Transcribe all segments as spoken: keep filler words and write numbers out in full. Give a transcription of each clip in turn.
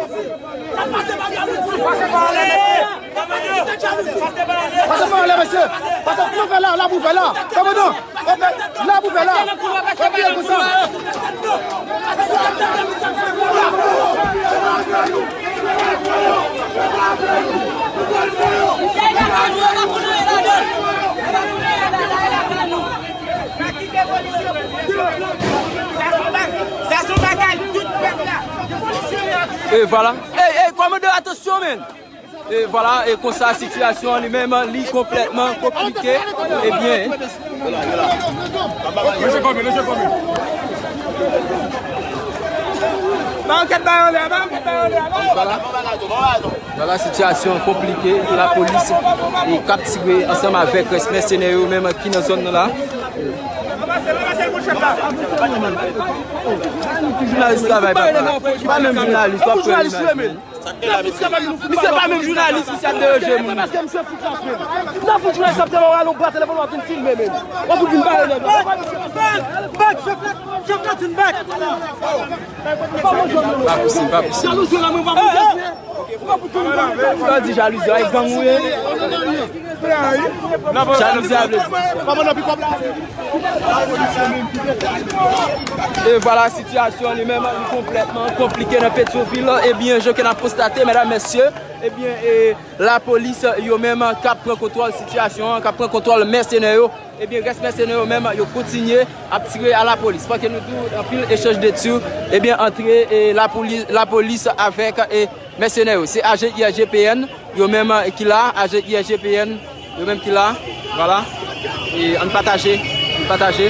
Pase pa anlè, mesye! Pase pa anlè, la pou fè la! Kòmandan! La pou fè la! Konsa! Sa se yon bagay tout pèp la. E vwala. Ey, ey, kòmandan, atansyon, men! E vwala, e konsa sitiyasyon an li menm, li konplètman konplike. Ebyen. Vwala. Vwala, sitiyasyon konplike, lapolis e k ap tire ansanm avèk rès mèsenè yo menm ki nan zòn nan la. Jounalis travay, papa. Pa menm jounalis, w ap fè jounalis. Misye pa menm jounalis, misye ap deranje moun. Nan fout jounalis ap te wè alon bwa telefòn w ap vin filme menm. W ap vin pale nan. Bèk, bèk, chèf la, chèf la tin bèk. Pa posib, pa posib. Jalouzi la, mwen pa pou. Ou di jalouzi, ay gang ou ye. Jalouzi a vle di. E vwala sitiyasyon li menm li konplètman konplike nan Petyonvil. Ebyen, jan ke n ap konstate, medam, mesye, ebyen, e, lapolis yo menm k ap pran kontwòl sitiyasyon an, k ap pran kontwòl mèsenè yo. Ebyen, rès mèsenè yo menm, yo kontinye ap tire a lapolis. Fò ke nou di w, anpil echanj de tir, ebyen, antre, e, lapoli-, lapolis avèk, e, mèsenè yo. Se ajan I R G P N yo menm, e, ki la, ajan I R G P N yo menm ki la. Vwala. E, ann pataje, ann pataje.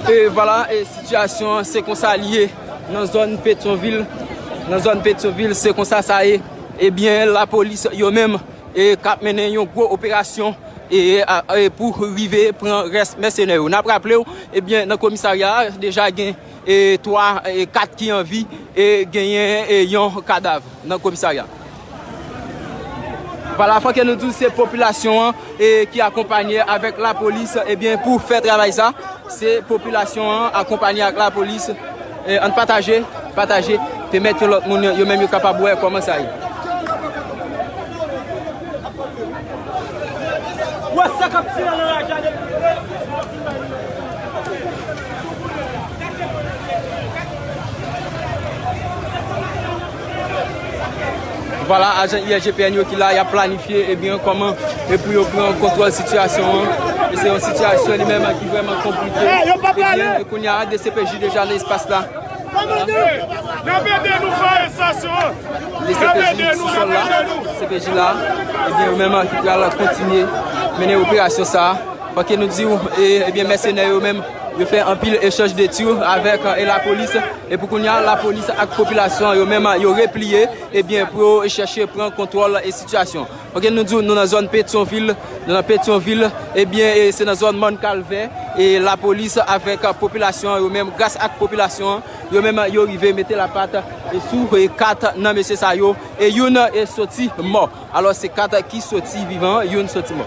E vwala, e sitiyasyon an, se konsa li ye nan zòn Petyonvil. Nan zòn Petyonvil, se konsa sa ye. Ebyen, lapolis yo menm, e, k ap mennen yon gwo operasyon, e, a, e, pou rive pran rès mèsenè yo. N ap raple w, ebyen, nan komisarya a, deja gen, e, twa, e, kat ki an vi, e genyen, e, yon kadav nan komisarya. Vwala, fò ke nou di w se popilasyon an, e, ki akonpanye avèk lapolis, ebyen, pou fè travay sa. Se popilasyon an akonpanye ak lapolis. E, ann pataje, pataje, pèmèt yon lòt moun, yo menm yo kapab wè kòman sa ye. Wè sa k ap tire nan raja depi. Vwala, ajan I R G P N yo ki la, y ap planifye, ebyen, kòman e pou yo pran kontwòl sitiyasyon an. E se yon sitiyasyon li menm ki vrèman konplike. Ebyen, e kounye a, D C P J deja nan espas la. N ap ede nou fè arestasyon an. N ap ede nou, n ap ede nou. D C P J la, ebyen, yo menm ki pral kontinye mennen operasyon sa a. Fò ke nou di w, e, ebyen, mèsenè yo menm, yo fè anpil echanj de tir avèk, e, lapolis. E pou kounye a, lapolis ak popilasyon an, yo menm, yo repliye, ebyen, pou yo chèche pran kontwòl, e, sitiyasyon. Fò ke nou di w, nou nan zòn Petyonvil, nou nan Petyonvil, ebyen, e, se nan zòn Mòn Kalvè, e, lapolis avèk, e, popilasyon an, yo menm, gras ak popilasyon an, yo menm, yo rive mete lapat, e, sou, e, kat nan mesye sa yo, e youn, e, soti mò. Alò, se kat ki soti vivan, youn soti mò.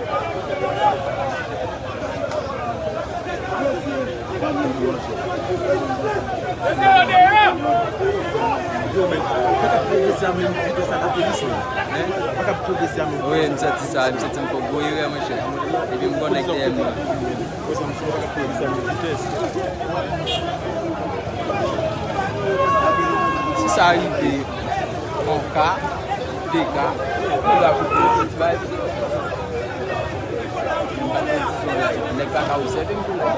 Yo, men, pa ka pwogrese a menm vitès a lapolis, men. Hein? Pa ka pwogrese a menm vitès. Wi, m santi sa, m santi m fè gwo erè, monchè. Epi m konnen K T M nan. Si sa rive, yon ka, de ka, nou la pou pran ti bay. Nèg pa ka obsève m tou la.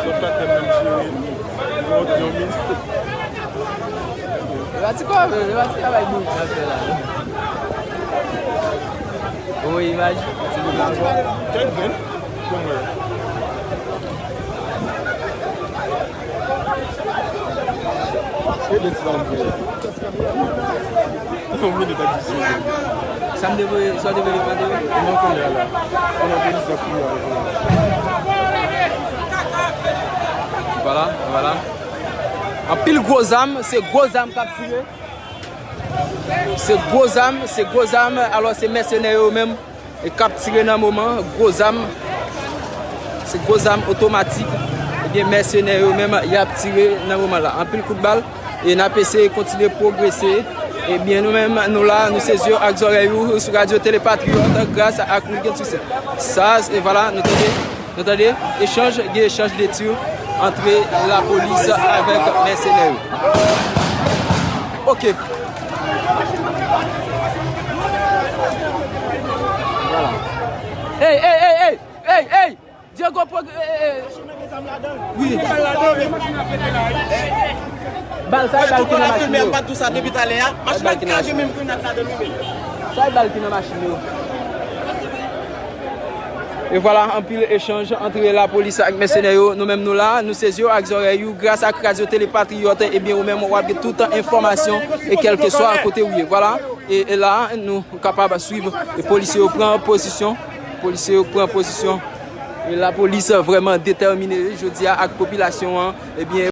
Sòt la tèt menm cheri. Yon, yon minit. E pa ti kòve, e pa ti travay bouch n ap fè la. Ou wè imaj? Kèk grenn. Bon, wè. Sa m te voye, sa w te voye mande yo? Mwen konnen la. Konnen polis la fouye avèk mwen. Vwala, vwala. Anpil gwo zam, se gwo zam k ap tire. Se gwo zam, se gwo zam. Alò, se mèsenè yo menm e k ap tire nan moman, gwo zam. Se gwo zam otomatik. Ebyen, mèsenè yo menm, y ap tire nan moman la. Anpil kout bal. E n ap eseye kontinye pwogrese. Ebyen, nou menm, nou la, nou se zye ak zòrèy ou sou Radyo Tele Patriyòt, gras ak Wilgen Succès. Sa, se, vwala, nou tande, nou tande, echanj, gen echanj de tir antre lapolis avèk mèsenè yo. Ok. Vwala. Ey, ey, ey, ey, ey, ey! Diego Pog-, ey, ey, ey. Wi. Bal, sa e bal ki nan machin yo. Sa e bal ki nan machin yo. Sa e bal ki nan machin yo. E vwala, anpil echanj antre lapolis ak mèsenè yo. Nou menm nou la, nou se zye ak zòrèy ou, gras ak Radyo Tele Patriyòt, ebyen ou menm w ap gen tout enfòmasyon e kèlkeswa kote ou ye. Vwala, e, e la, nou kapab swiv e polisye yo pran pozisyon. Polisye yo pran pozisyon. E lapolis vrèman detèmine jodi a ak popilasyon an, ebyen,